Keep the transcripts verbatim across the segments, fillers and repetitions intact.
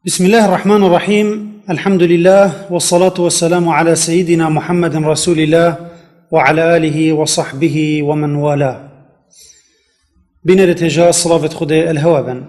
بسم الله الرحمن الرحيم. الحمد لله، والصلاة والسلام على سيدنا محمد رسول الله، وعلى آله وصحبه ومن والاه. Bînerê têja silavêt Xwedê el hewe bin.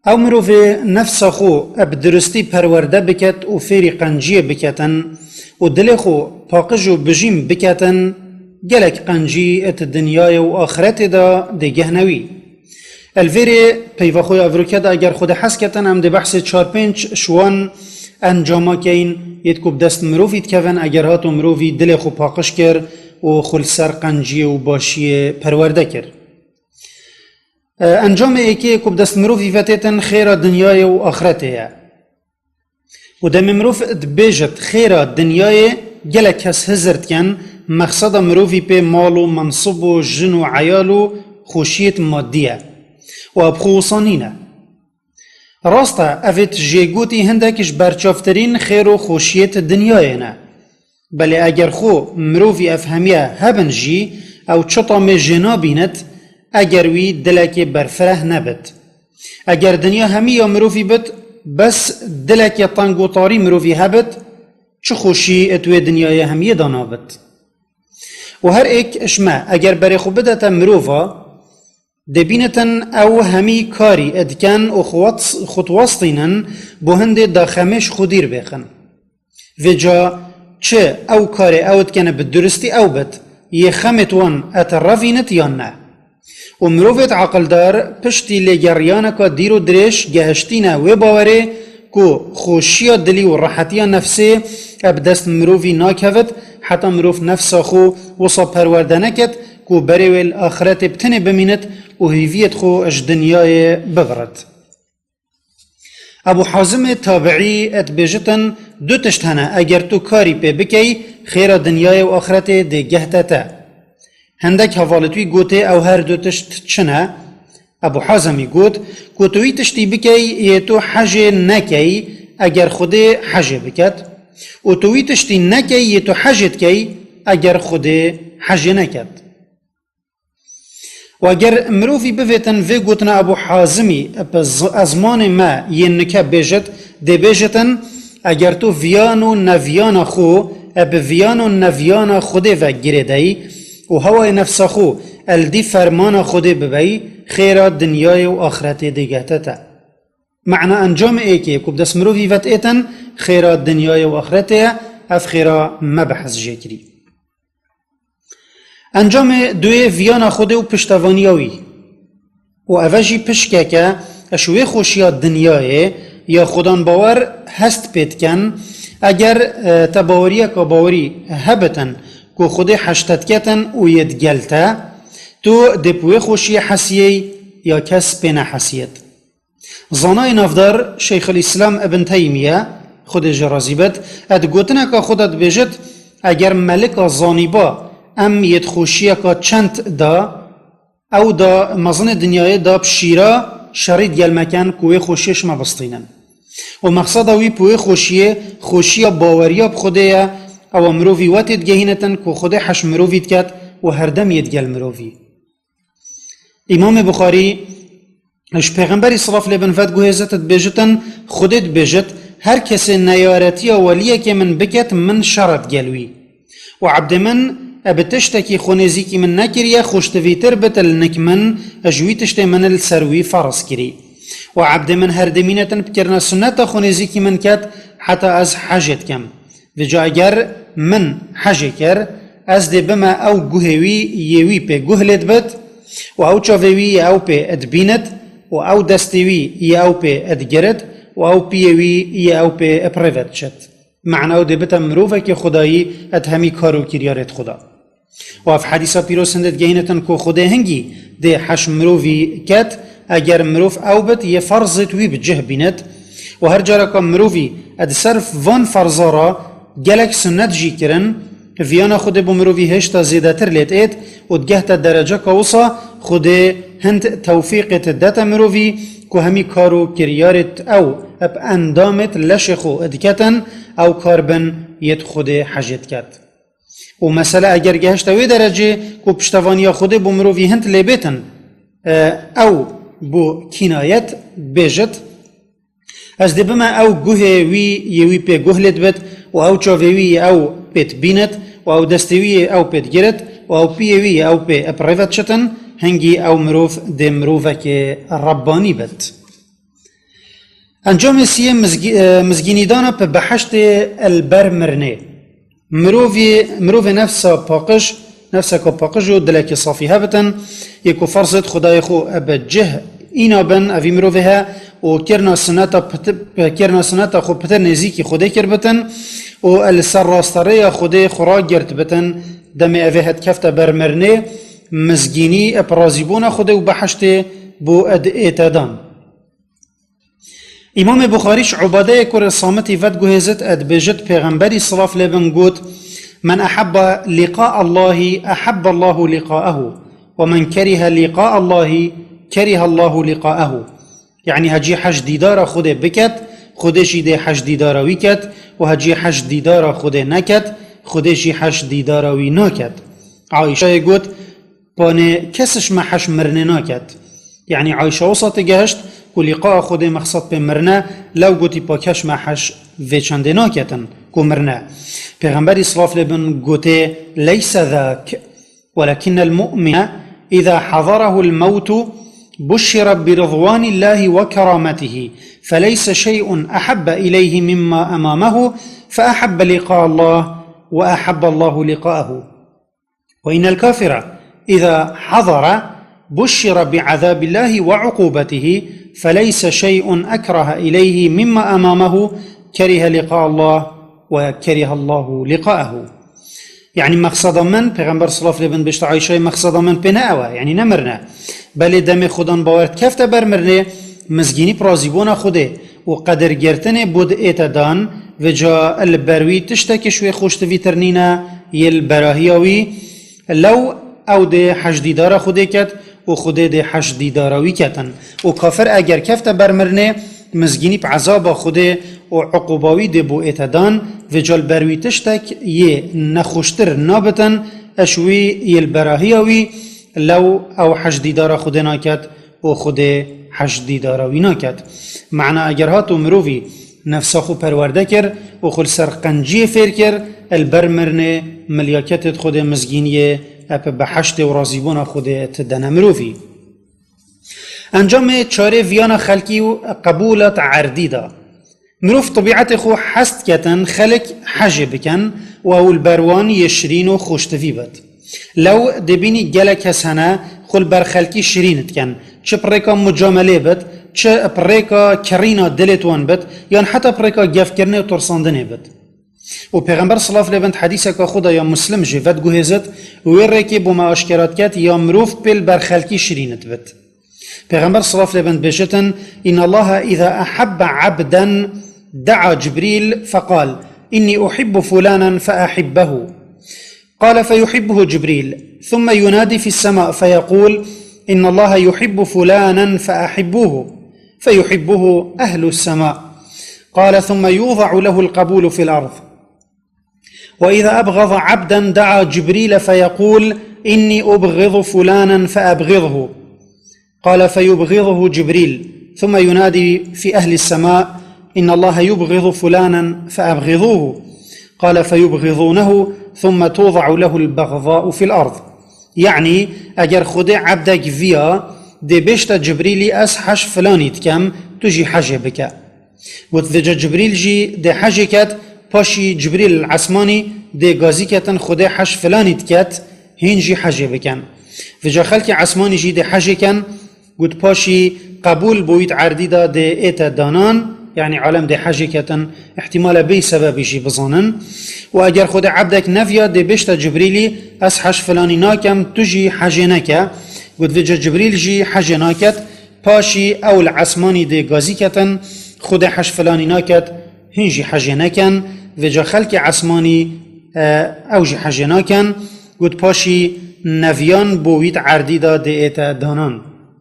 Ew mirovê nefsa xwe bi duristî perwerde biket û fêrî qenciyê biketin û dilê xwe paqij û bijîm biketin, gelek qencî di dinyayê û axretê de dê gehne wî. Li vêrê peyva xwe ya evroke de eger Xwedê hez ketin, em dê behsê çar pênc ji wan encama keyin, yêt ku bi dest mirovî dikevin, eger hato mirovî dilê xwe paqij kir û xwe li ser qenciyê û başiyê perwerde kir. E, encamê êkê ku bi dest mirovî ve têtin xêra dinyayê û axretê ye. Û demê mirov dibêjit xêra dinyayê, gelek kes hizir dikin, mexseda mirovî pê mal û mensib û jin û eyal û xweşiyêt madî ye. Û ev xwe wisa nîne. Rast e, evêt jêgotî hindek ji berçavtirîn xêr û xweşiyêt dinyayê ne. Belê eger xwe mirovî ev hemiye hebin jî, ew çi tamê jê nabînit, eger wî dilekê berfireh nebit. Eger dinya hemî ya mirovî bit, bes dilekê teng û tarî mirovî hebit, çi xweşî di wê dinyayê hemiyê de nabit. Û her êk ji me eger berê xwe bidete mirova, dê bînitin ew hemî karî dikin û xwe wet-, xwe diwestînin, bo hindê daxemê ji xwe dîr bêxin. Vêca çi ew karê ew dikene bi duristî ew bit, yê xemêt wan et revînit yan ne. Û mirovêt aqildar piştî lêgeriyaneka dîr û dirêj gehiştîne wê bawerê ku xweşiya dilî û rehetiya nefsê e bi dest mirovî nakevit, heta mirov nefsa xwe wisa perwerde neket ku berê wê li axiretê bi tenê bimînit û hêviyêt xwe ji dinyayê bibirit. Ebû Hazimê Tabiî et bêjitin, du tişt hene, eger tu karî pê bikey, xêra dinyayê û axretê dê gehte te. Hindek hevalêt wî gotê, ew her du tişt çi ne? Ebû Hazimî got, ku tu wî tiştî bikey, yê tu hejê nekey, eger Xwedê hejê biket. Û tu wî tiştî nekey, yê tu hejê dikey, eger Xwedê hejê neket. Û eger mirovî bivêtin vê gotina Ebû Hazimî bi z-, ezmanê me yên nike bêjit, dê bêjitin, eger tu viyan û neviyana xwe bi viyan û neviyana Xwedê ve girêdeyî û hewayê nefsa xwe el dî fermana Xwedê bibeyî, xêra dinyayê û axretê dê gehte te. Mena encamê êkê ku bi dest mirovî ve têtin, xêra dinyayê û axretê ye, ev xêra me behs jê kirî. Encamê duyê viyana Xwedê û piştevaniya wî. Û eve jî pişkeke, ji wê xweşiya dinyayê ya Xwedan bawer hest pê dikin, eger, e, te baweriyeka bawerî hebitin ku Xwedê heşte diketin û yê digel te, tu dê bi wê xweşiyê hesiyey ya kes pê nehesiyêt. Zanayê navdar Şeyxul Îslam Ibn Teymiye, Xwedê jê razî bit, di gotineka xwe de dibêjit, eger melika zanîba em yê di xweşiyeka çend da, ew da mezinê dinyayê da bi şîra şerî digel me ken ku wê xweşiyê ji me bistînin. Û mexseda wî bi wê xweşiyê, xweşiya baweriya bi Xwedê ye, ewa mirovî wetê digehînitin ku Xwedê heş mirovî diket û herdem yê digel mirovî. Îmamê Buxarî ji Pêxemberî, silav lê bin, ve diguhêzit, dibêjitin, Xwedê dibêjit, her kesê neyaretiya weliyekê min biket, min şer e digel wî. Û ebdê min e bi tiştekî xwe nêzîkî min nekiriye, xweştivîtir bit li nik min, ji wî tiştê min li ser wî ferz kirî. Û ebdê min her dimînetin bikirina sunneta xwe nêzîkî min ket, heta ez hecê dikem. Vêca eger min hecê kir, ez dê bime ew guhê wî yê wî pê guh lê dibit, û ew çavê wî yê ew pê dibînit, û ew destê wî yê ew pê digirit, û ew piyê wî yê ew pê bi rê ve diçit. Mena ew dê bite mirovekê Xwedayî di hemî kar û kiryarêt xwe de. Û ev hedîsa pîroz hindê digehînitin ku Xwedê hingî dê heş mirovî ket, eger mirov ew bit, yê ferzêt wî bi cih bînit. Û her careka mirovî di ser van ferza re gelek sunnet jî kirin, viyana Xwedê bo mirovî hêşta zêdetir lê diêt û digehte dereceka wisa Xwedê hind tewfîqêt dete mirovî ku hemî kar û kiryarêt ew bi endamêt leşê xwe diketin, ew kar bin yêt Xwedê hecê diket. Û mesele eger gehişte wê derecê ku piştevaniya Xwedê bo mirovî hind lê bêtin, e, ew bo kînayet bêjit, Ez dê bime ew guhê wî yê wî pê guh lê dibit û ew çavê wî yê ew pê dibînit û ew destê wî yê ew pê digirit û ew piyê wî yê ew pê bi rê ve diçitin, hingî ew mirov dê mirovekê Rebbanî bit. Encamê siyê mizgî-, e, mizgînîdana bi behiştê li ber mirinê. Mirovê, mirovê nefsa paqij, nefseka paqij û dilekî safî hebitin, yê ku ferzêt Xwedayê xwe bi cih îna bin, evî mirovê he û kirna sineta piti-, kirna sineta xwe pitir nêzîkî Xwedê kir bitin û li ser rasterêya Xwedê xwe ragirt bitin, demê evê het kefte ber mirinê, mizgînî bi razîbûna Xwedê û behiştê bo ed ête dan. Îmamê Buxarî ji Ubadeyê kurê Samitî vediguhêzit, e, dibêjit, Pêxemberî silav lê bin got, "Men ahabba liqa Allahî, ahabba Allahu liqa'ehu, ve men kerihe liqa Allahî, kerihe Allahu liqa'ehu." Yanî hecî hej dîdara Xwedê biket, Xwedê jî dê hej dîdara wî ket û hecî hej dîdara Xwedê neket, Xwedê jî hej dîdara wî naket. Ayşeyê got, Panê kes ji me heş mirinê naket. Yanî Ayşe wisa têgehişt ku lîqaa Xwedê mexsed pê mirine, lew gotî pa kes ji me heş vê çendê naketin ku mirine. Pêxemberî silav lê bin gotê, "Leyse zak, welakinnel mu'mine îza hazarehul mewtu buşşire bi ridwanillahi ve kerametihi, feleyse şey'un ahabbe ileyhi mimma emamehu, fe ahabbe liqa Allah ve ahabbe Allahu liqa'ehu." وإن الكافر إذا حضر بشر بعذاب الله وعقوبته، فليس شيء أكره إليه مما أمامه، كره لقاء الله وكره الله لقاءه. Yanî mexseda min, Pêxember silav lê bin bêjte Ayşeyê, mexseda min pê ne ew e, yanî ne mirine. Belê demê Xudan bawer dikefte ber mirinê, mizgînî bi razîbûna Xwedê û qedirgirtinê bo diête dan, vêca li ber wî tiştekî ji wê xweştivîtir nîne, yê li berahiya wî, lew ew dê hej dîdara Xwedê ket û Xwedê dê hej dîdara wî ketin. Û kafir eger kefte ber mirinê, mizgînî bi ezaba Xwedê û uqûba wî dê bo ête dan, vêca li ber wî tiştek yê nexweştir nabitin, eş wî yê li berahiya wî, lew ew hej dîdara Xwedê naket, û Xwedê hej dîdara wî naket. Mana eger hat û mirovî nefsa xwe perwerde kir û xwe li ser qenciyê fêr kir, li ber mirinê milyaketê di Xwedê mizgîniyê ep bi behiştê û razîbûna Xwedê ti dene mirovî. Encamê çarê viyana xelkî û qebûla erdî da. Mirov tebîetê xwe hest ketin xelk hejê bikin û ew li ber wan yê şirîn û xweştivî bit. Lew dê bînî gelek kes hene xwe li ber xelkî şirîn dikin, çi bi rêka mucamelê bit, çi bi rêka kirîna dilê wan bit, yan heta bi rêka gefkirinê û tirsandinê bit. Û Pêxember silav lê bin di hedîseka xwe de ya Muslim jî vediguhêzit, wê rêkê bo me aşkera diket ya mirov pê li ber xelkî şirîn dibit. Pêxember silav lê bin dibêjitin, "إن الله إذا أحب عبدا دعا جبريل فقال: إني أحب فلانا فأحبه." قال: فيحبه جبريل، ثم ينادي في السماء فيقول: إن الله يحب فلانا فأحبوه، فيحبه أهل السماء. قال: ثم يوضع له القبول في الأرض. وإذا أبغض عبدا دعا جبريل فيقول: إني أبغض فلانا فأبغضه. قال: فيبغضه جبريل، ثم ينادي في أهل السماء: إن الله يبغض فلانا فأبغضوه. قال: فيبغضونه، ثم توضع له البغضاء في الأرض. يعني، eger Xwedê ebdek viya, dê bêjte Cibrîlî, ez hej filanî dikem, tu jî hejê bike. Got, vêca Cibrîl jî dê hejê ket, paşî Cibrîl li esmanî dê gazî ketin, Xwedê hej filanî diket, hîn jî hejê bikin. Vêca xelkê esmanî jî dê hejê ken, got, paşî qebûl bo wî di erdî de dê ête danan, yanî alem dê hejê ketin, îhtîmal e bêyî sebebî jî bizanin. Û eger Xwedê ebdek neviya, dê bêjte Cibrîlî, ez hej filanî nakem, tu jî hejê neke. Got, vêca Cibrîl jî hejê naket, Paşî ew li esmanî dê gazî ketin, Xwedê hej filanî naket, hîn jî hejê neken, vêca xelkê esmanî, e, ew jî hejê naken, got, paşî neviyan bo wî di erdî de dê ête danan.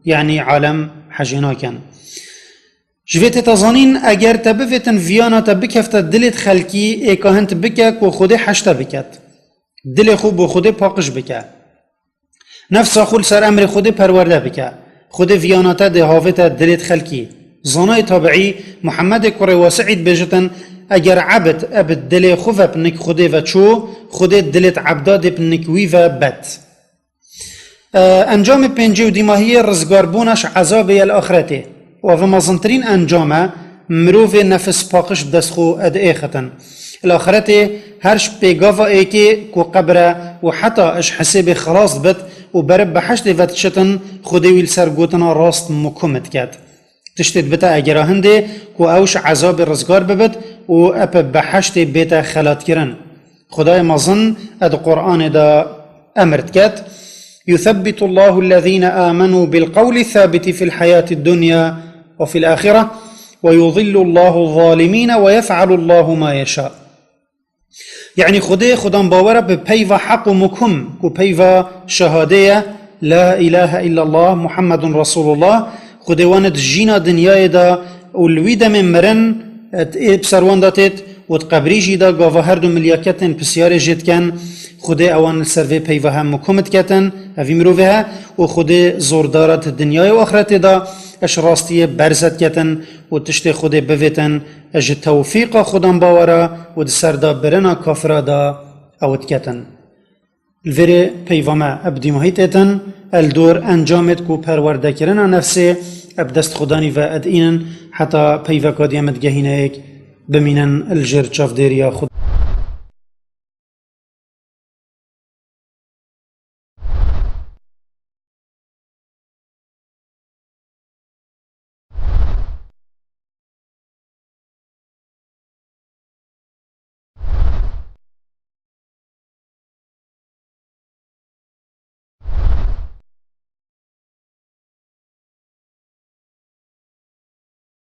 Yanî alem hejê naken. Ji vê tête zanîn, eger te bivêtin viyana te bikefte dilê di xelkî, ê ka hin tu bike ku Xwedê hej te biket. Dilê xwe bo Xwedê paqij bike. Nefsa xwe li ser emrê Xwedê perwerde bike. Xwedê viyana te dê havête dilê di xelkî. Zanayê tabiî Muhemmedê kurê Wasiî dibêjitin, eger ebd, ebd dilê xwe ve bi nik Xwedê ve çû, Xwedê dilêt ebda dê bi nik wî ve bet. E, Encamê pêncî û dîmahiyê rizgarbûna ji ezabê ye li axretê. Û ev mezintirîn encam e, mirovê nefis paqij bi dest xwe ed êxitin. Li axretê her ji pêgava êkê ku qebr e û heta ji hisêbê xelas dibit û berib behiştê ve diçitin, Xwedê wî li ser gotina rast mukum diket. Tiştê dibite egera hindê ku ew ji ezabê rizgar bibit û ep behiştê bête xelatkirin. Xwedayê mezin e di Qur'anê de emir diket, يثبت الله الذين آمنوا بالقول الثابت في الحياة الدنيا وفي الآخرة ويضل الله الظالمين ويفعل الله ما يشاء. Yanî Xwedê xudan bawera bi peyva heq û mukum ku peyva şehadê ye, La ilahe illallah Muhammedun Resulullah, Xwedê wan di jîna dinyayê de û li wî demê mirin, ê bi ser wan de têt û di qebrî jî de gava her du milyaketên pisyarê jê dikin, Xwedê ewan li ser vê peyva hem mukum diketin, evî mirovê he, û Xwedê zordara di dinyayê û axretê de ji rastiyê berze diketin û tiştê Xwedê bivêtin ji tewfîqa xudan bawera û di ser de birina kafira de ew diketin. Li vêrê peyva me eb dîmahî têtin, el dor encamêt ku perwerdekirina nefsê eb dest xudanî ve edînin heta peyveka diyem digehîneyek bimînin li jêr çavdêriya Xwedê.